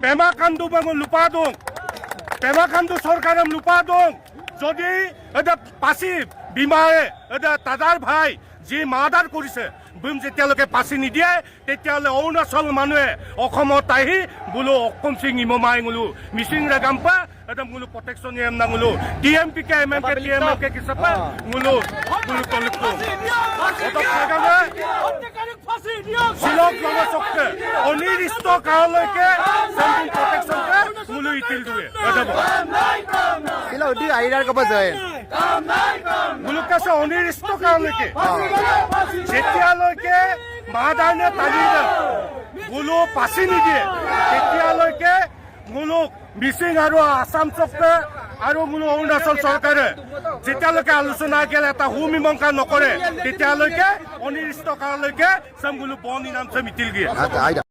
পেমা খাণ্ডু বাঙু লুপা দং, পেমা খাণ্ডু চৰকাৰে লুপা দং। যদি এতিয়া পাচি বিমাৰে এতিয়া দাদাৰ ভাই যি মাৰ্ডাৰ কৰিছে, বুম যেতিয়ালৈকে পাচি নিদিয়ে, তেতিয়াহ'লে অৰুণাচল মানুহে অসমত আহি বোলো অসম সিং ইমমাই ngulu Mising ৰেগাম্পা একদম ngulu protection M না ngulu T M P K M M K T M M K কিচাপা ngulu ngulu তলিকো। সেইকাৰণে শ্বিলং জনচক্ৰে অনিৰ্দিষ্ট কাললৈকে প্ৰটেকশ্যনকে ngulu ইতিল দুৱে। Sila di airar ko pa join. ngulu কাছে অনিৰ্দিষ্ট কাললৈকে, যেতিয়ালৈকে মাদাৰণে তালিদা বোলো পাচি নিদিয়ে, তেতিয়ালৈকে মুলুক মিচিং আৰু আছাম চৰকাৰ আৰু বোলো অৰুণাচল চৰকাৰে যেতিয়ালৈকে আলোচনা গেলে এটা সুমীমাংসা নকৰে, তেতিয়ালৈকে অনিৰ্দিষ্ট কাললৈকে চাম বোলো বন ইনাম চাম ইতিল দিয়ে। Aida.